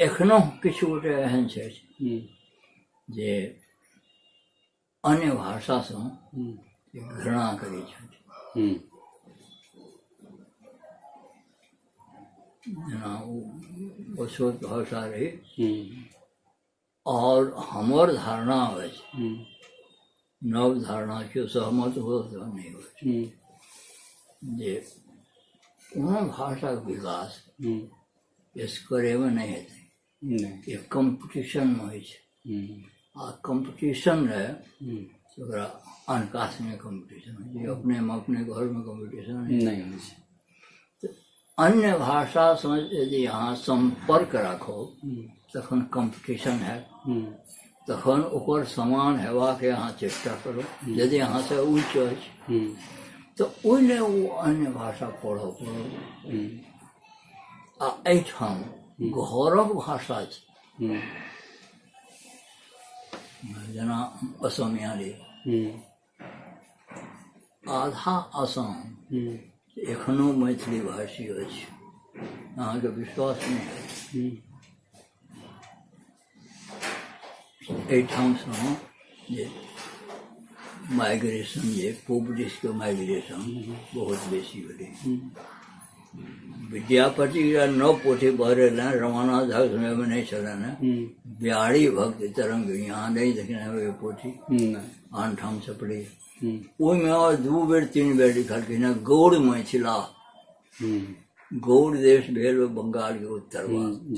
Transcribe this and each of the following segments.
एखनो किछु गोटे एहन छथि जे अन्य भाषासँ घृणा करै छथि। जेना ओ अछूत भाषा रहै आओर हमर धारणा अछि, नव धारणा केओ सहमत हो तऽ नहि हो, जे कोनो भाषाके विकास एसकरेमे नहि हेतै, नहि, एक कम्पटिशनमे होइ छै। आ कम्पटिशन रहै ओकरा अनका संगे कम्पटिशन होइ छै, अपनेमे अपने घरमे कम्पटिशन नहि होइ छै। अन्य भाषासँ यदि अहाँ सम्पर्क राखब तखन कम्पटिशन हैत, तखन ओकर समान हेबाक अहाँ चेष्टा करू। यदि अहाँसँ उच्च अछि तऽ ओहि लए ओ अन्य भाषा पढ़ऽ पड़त। आ एहिठाम घरक भाषा छै, जेना असमिया रे आधा असम एखनो मैथिली भाषी अछि, अहाँके विश्वास नहि हैत। एहिठामसँ जे माइग्रेशन, जे पूब दिसके माइग्रेशन बहुत बेसी भेलै। विद्यापति नव पोथी बहरेलनि, रमानाथ झा समयमे नहि छलनि हेँ। बिहारी भक्त तरंग यहाँ नहि देखने हेबै पोथी, आन ठाम छपलै। ओहिमे 2 बेर 3 बेर लिखलखिन हेँ गौड़ मैथिला। गौड़ देश भेल बंगालके उत्तर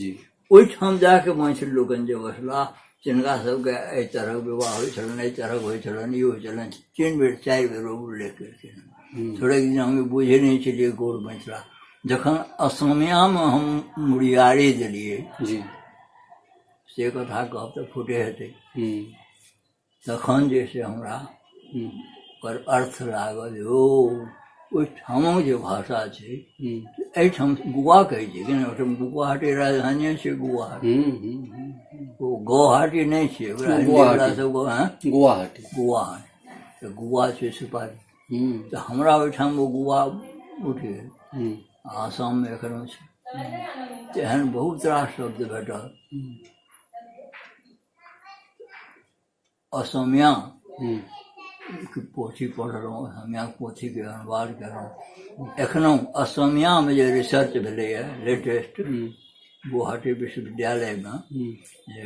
जी, ओहिठाम जाके मैथिल लोकनि जे बसलाह तिनका सबके एहि तरहक विवाह होइ छलनि, एहि तरहक होइ छलनि, ई होइ छलनि। 3 बेर 4 बेर ओ उल्लेख केलखिन। थोड़ेक दिन हम बुझै नहि छलियै गौड़ मैथिला। जखन असमियामे हम मुड़ियारी देलियै जी, से कथा कहब तऽ फूटे हेतै, तखन जे से हमरा ओकर अर्थ लागल। ओ ओहिठामक जे भाषा छै, एहिठाम गोवा कहै छै कि नहि, ओहिठाम गुवाहाटी राजधानी छै गुवाहाटी, ओ गुवाहाटी नहि छै ओकरा सब गुवाहाटी, गुवाहाटी तऽ गोवा छै सुपारी। तऽ हमरा ओहिठाम ओ गोवा उठि गेल, आसाममे एखनो छै। एहन बहुत रास शब्द भेटल। असमिया पोथी पढ़लहुँ, असमियाके पोथीके अनुवाद केलहुँ। एखनो असमियामे जे रिसर्च भेलैए लेटेस्ट गुवाहाटी विश्वविद्यालयमे, जे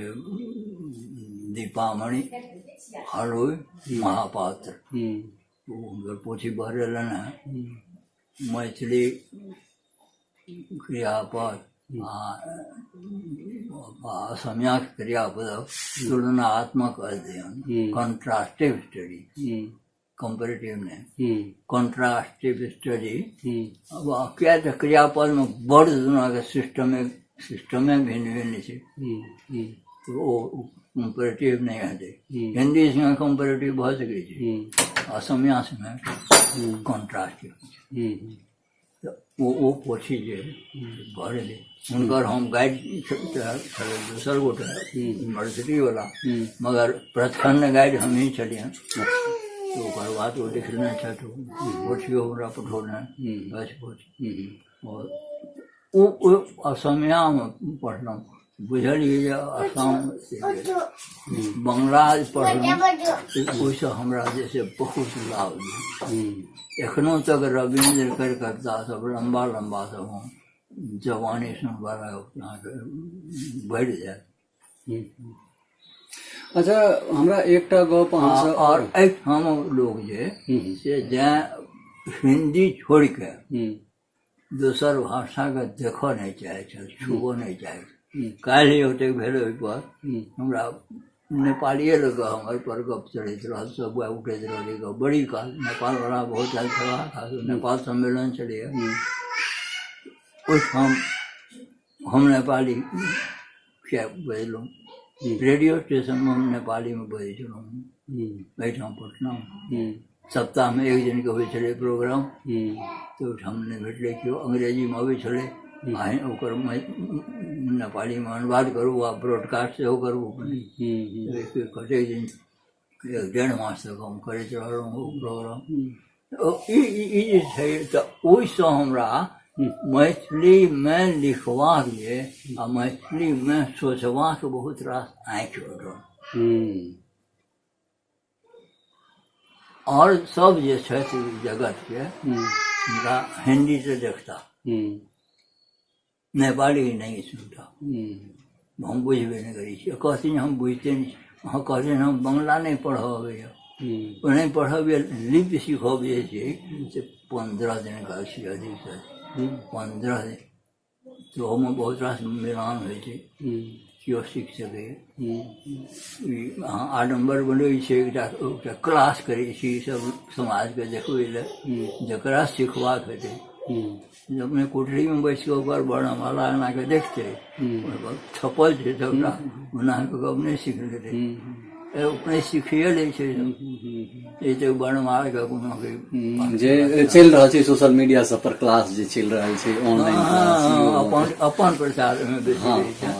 दीपामणि हालोइ महापात्र, ओ हुनकर पोथी बहरेलनि हेँ, मैथिली क्रियापद आ असमियाके क्रियापद तुलनात्मक अध्ययन, कॉन्ट्रास्टिव स्टडी, कम्पेरेटिव नहि, कॉन्ट्रास्टिव स्टडी। किया तऽ क्रियापदमे बड़ दुनिआके सिस्टमे सिस्टमे भिन्न भिन्न छै, तऽ ओ कम्पेरेटिव नहि हेतै। हिन्दी संगे कम्पेरेटिव भऽ सकै छै, असमिया संगे कॉन्ट्रास्टिव। तऽ ओ पोथी जे भऽ गेलै हुनकर, हम गाइड छलै दोसर गोटे यूनिवर्सिटीवला, मगर प्रच्छन्न गाइड हमही छलियनि। तऽ ओकर बाद ओ लिखने छथि, पोथियो हमरा पठौलनि अछि पोथी। आओर ओ असमियामे पढ़लहुँ, बुझलियै जे असम बंगला पढ़लहुँ, ओहिसँ हमरा जे छै बहुत लाभ भेल। एखनो तक रविन्द्र कर कविता सब लम्बा लम्बा सब हम जवानी सुनबा अहाँके बढ़ि जायत। अच्छा, हमरा एकटा गप अहाँसँ आओर एहिठाम लोक जे से जैं हिन्दी छोड़िके दोसर भाषाके देखऽ नहि चाहै छल, छुबऽ नहि चाहै छल। काल्हि ओतेक भेल, ओहिपर हमरा नेपालिए लऽ कऽ हमर पर गप चलैत रहल, सब वएह उठैत रहलै गप बड़ी काल। नेपालवला बहुत आयल छलाह, खास नेपाल सम्मेलन छलैए ओहिठाम। हम नेपाली से बजलहुँ, रेडियो स्टेशनमे हम नेपालीमे बजै छलहुँ। एहिठाम पटना सप्ताहमे एक दिनके होइ छलै प्रोग्राम, तऽ ओहिठाम नहि भेटलै केओ। अंग्रेजीमे अबै छलै, आ ओकर नेपालीमे अनुवाद करू आ ब्रॉडकास्ट सेहो करू। कतेक दिन, 1-1.5 मास तक हम करैत रहलहुँ ओ प्रोग्राम। ई जे छै तऽ ओहिसँ हमरा मैथिलीमे लिखबाक जे आ मैथिलीमे सोचबाक बहुत रास आँखि उठल। आओर सब जे छथि जगतके हुनका हिन्दी से देखता, नेपाली नहि सुनता। हम बुझबे नहि करै छी। कहथिन हम बुझिते नहि छी। अहाँ कहथिन हम बंगला नहि पढ़ऽ अबैए, ओ नहि पढ़ऽ लिपि सीखब जे छै से 15 दिन का छै, अधिकसँ अधिक 15 दिन। तऽ ओहोमे बहुत रास मिलान होइ छै, केओ सीख सकैए। ई अहाँ आडम्बर बनबै छै, एकटा एकटा क्लास करै छी सब समाजके देखबै लए, जकरा सिखबाक हेतै अपने कोठरीमे बैस कऽ ओकर वर्णमाला एना कऽ देखतै, ओहिपर छपल छै सबटा, ओना कऽ कऽ अपने सीख लेतै, अपने सीखिए लै छै। ई तऽ वर्णमालाके कोनो जे चलि रहल छै सोशल मीडिया सब पर क्लास जे चलि रहल छै ऑनलाइन क्लास, अपन अपन प्रचार ओहिमे बेसी रहै छै।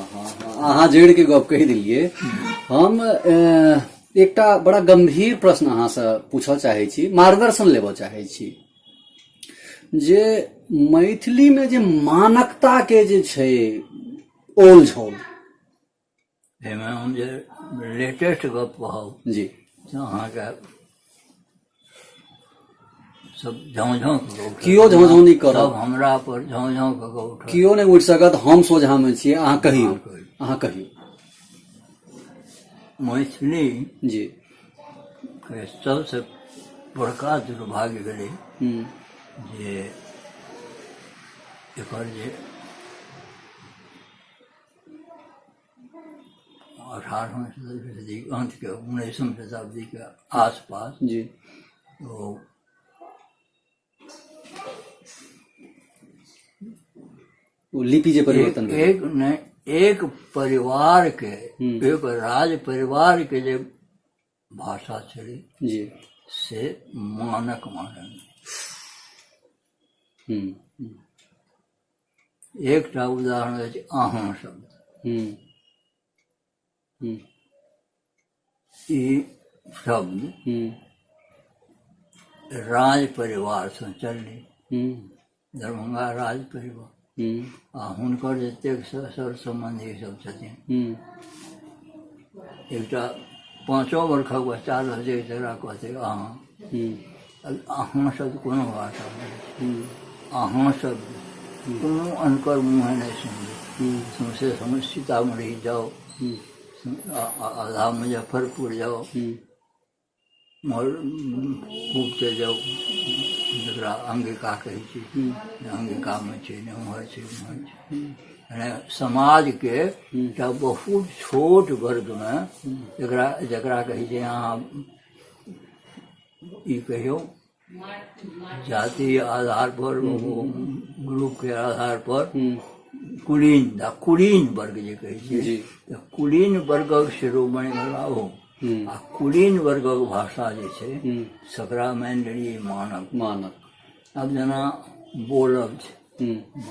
अहाँ जोड़ि के गप कहि देलियै। हम एकटा बड़ा गंभीर प्रश्न अहाँसँ पूछऽ चाहै छी, मार्गदर्शन लेबऽ चाहै छी जे मैथिलीमे जे मानकता के जे छै ओल झोल, एहिमे हम जे लेटेस्ट गप कहब जी से अहाँके सब झाँझाँ कऽ उठत। कियो झाँझाँ नहि करत। सब हमरा पर झाँझाँ कऽ कऽ उठत। कियो नहि उठि सकत, हम सोझामे छियै, अहाँ कहियौ, अहाँ कहियौ। मैथिली जी के सबसँ बड़का दुर्भाग्य भेलै जे एकर जे 18वीं शताब्दी अंतके 19वीं शताब्दीके आसपास जी ओ ओ लिपि जे परिवर्तन भेल। एक नहि, एक परिवार के, एक राज परिवार के जे भाषा छलै जी से मानक मानल। एकटा उदाहरण अछि अहाँ शब्द। ई शब्द राज परिवारसँ चललै, दरभंगा राज परिवार आ हुनकर जतेक सर सम्बन्धी सब छथिन। एकटा 5 बरखक बच्चा रहतै तकरा कहतै अहाँ। अहाँ शब्द कोनो भाषा नहि, अहाँ शब्द कोनो अनकर मुँहे नहि सुनबै। सौंसे सीतामढ़ी जाउ, आधा मुजफ्फरपुर जाउ, उम्हर पूब से जाउ जकरा अंगिका कहै छै, अंगिकामे छै ने उम्हर छै उम्हर छै। यानी समाजके एकटा बहुत छोट वर्गमे जकरा जकरा कहै छै अहाँ ई कहियौ जाति आधार पर, ग्रुपके आधार पर कुलीन कुलीन वर्ग जे कहै छै, तऽ कुलीन वर्गक शिरोमणि भेला ओ। आ कुलीन वर्गक भाषा जे छै सकरा मानि लेलियै मानक मानक। आब जेना बोलब छै,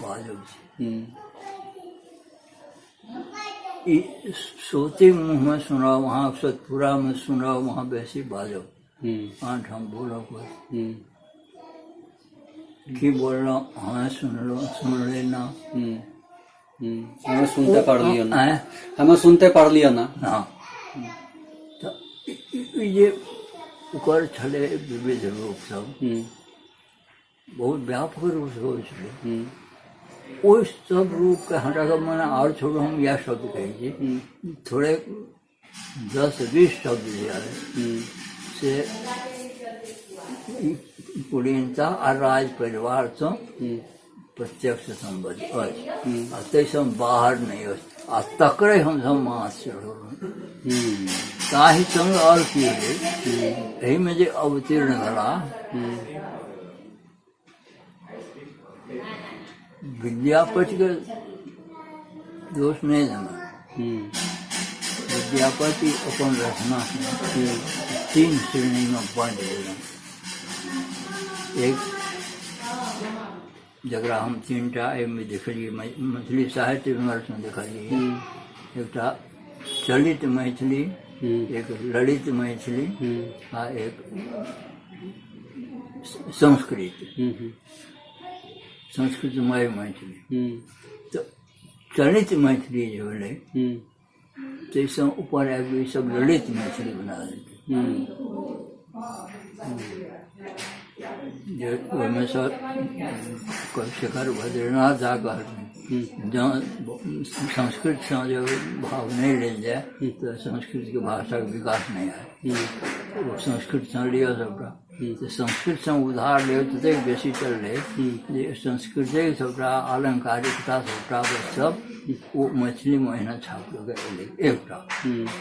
बाजब छै, ई सोते मुँहमे सुनब, अहाँ सतपुरामे सुनब, अहाँ बेसी बाजब, आन बोलब की बोललहुँ, हँ सुनलहुँ, सुनले ना, हमें सुनते पढ़ लियौ ना, हमें सुनते पढ़ लियौ ना। हँ, तऽ ई जे ओकर छलै विविध रूप सब बहुत व्यापक रूपसँ होइ छलै। ओहि सब रूपके हटाकऽ मने आओर छोड़ू, हम इएह शब्द कहै छी, थोड़े 10-20 शब्द जे है से कुलीनता आ राज परिवारसँ प्रत्यक्ष सम्बद्ध अछि आ ताहिसँ बाहर नहि अछि, आ तकरे हमसभ माछ चढ़ौलहुँ। ताहि सङ्ग आओर की भेलै, एहिमे जे अवतीर्ण भेला विद्यापतिके दोष नहि देना। विद्यापति अपन रचनाके 3 श्रेणीमे बाँटि देलनि। एक जकरा हम 3टा एहिमे देखलियै, मैथिली साहित्य विमर्शमे देखलियै, एकटा चलित मैथिली, एक ललित मैथिली आ एक संस्कृत। संस्कृतमय मैथिली। तऽ चलित मैथिली जे भेलै ताहिसँ ऊपर आबि ई सब ललित मैथिली बना देलकै जे ओहिमे सँ शेखर भद्रनाथ झा कहलखिन जँ संस्कृतसँ जे भाव नहि लेल जाय तऽ संस्कृतके भाषाके विकास नहि हैत। ओ संस्कृतसँ लिअ सबटा, तऽ संस्कृतसँ उधार लेब ततेक बेसी चललै जे संस्कृते सबटा आलंकारिकता सबटा सब ओ मैथिलीमे एहिना छापि कऽ एलै। एकटा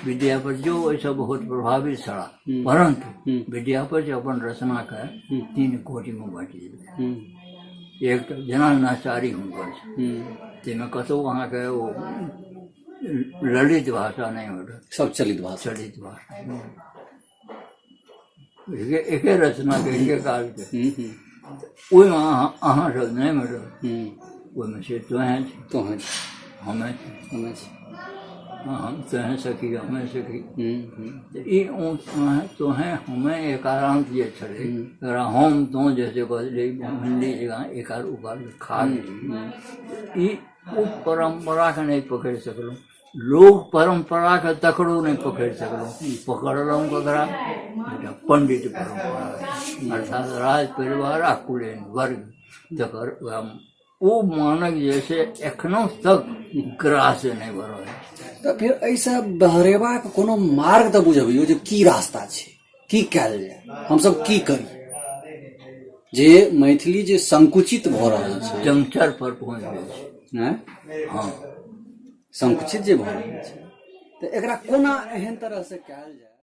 विद्यापतियो ओहिसँ बहुत प्रभावित छलाह, परन्तु विद्यापति अपन रचनाके 3 कोटिमे बाँटि देलकै। एकटा जेना नचारी हुनकर छै, ताहिमे कतहु अहाँके ओ ललित भाषा नहि भेटत, सब चलित भाषा। चलित भाषा एके रचना के एके काल के ओहिमे अहाँ सब नहि भेटत। ओहिमे से तोहें तोहें हमे हमे हम तोहें सखी हमे सखी। ई तोहें हमे एकारांत जे छलै एकरा हम तो जैसे कहलियै हिंदी जकाँ एकार उकार खा गेली। ई ओ परम्पराके नहि पकड़ि सकलहुँ, लोक परम्पराके तकरो नहि पकड़ि सकलहुँ। पकड़लहुँ ककरा? एकटा पंडित परम्परा, अर्थात राज परिवार आ कुलीन वर्ग, तकर ओ मानक जे से एखनो तक ग्रास नहि भऽ रहल। तऽ फेर एहिसँ बहरेबाक कोनो मार्ग तऽ बुझबियौ जे की रास्ता छै, की कयल जाय, हमसब की करी जे मैथिली जे संकुचित भऽ रहल छै, जंक्चर पर पहुँच गेल छै। हँ, संकुचित जे भऽ रहल छै तऽ एकरा कोना एहन तरहसँ कयल जाय।